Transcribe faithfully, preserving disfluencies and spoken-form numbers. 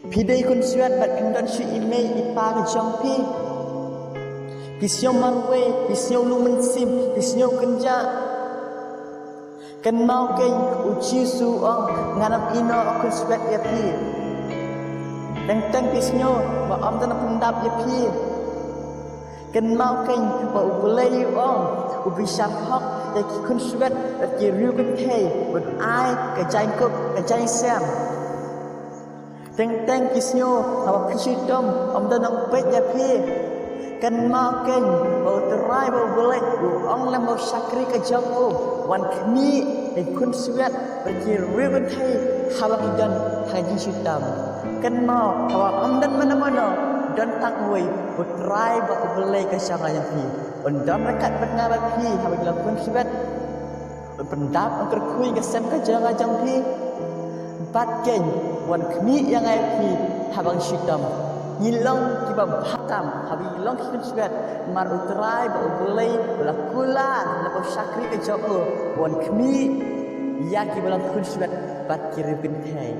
Phi dei khun swet bad phin don shuh i mei i pa ka jong phi. Phi sngew marwei, phi sngew lum mynsiem, phi sngew kynjah. Kynmaw kein, u Jisu u ong, ngan ym ïehnoh khun swet ïa phi. Teng teng phi sngew ba ym don pyndap ïa phi. Kynmaw kein ba U Blei u ong, u bishar hok ïa ki khun swet bad ki riew kynthei, un ai ka jaiñkup ka jaiñsem. Teng teng phi sngew haba phi shitom ym don nongpeit ïa phi. Kynmaw kein ba U Trai ba U Blei u ong lem bad u shakri ka jong u, wan khmih ïa ki khun swet bad ki riew kynthei haba ki don ha ka jingshitom. Kynmaw haba ym don mano mano, don tang uwei, U Trai ba U Blei ka jong nga jong phi. Un don ryngkat bad nga bad phi haba ngi long khun swet. Un pyndap, un kyrkhu ïa ka sem ka jong nga jong phi. Bad kein, wan khmih ïa nga ïa phi haba ngi shitom. Ngi long kiba bha tam haba ngi long ki khun swet, namar U Trai ba U Blei u la kular lem bad u shakri ka jong u, wan khmih ïa kiba long khun swet bad ki riew kynthei.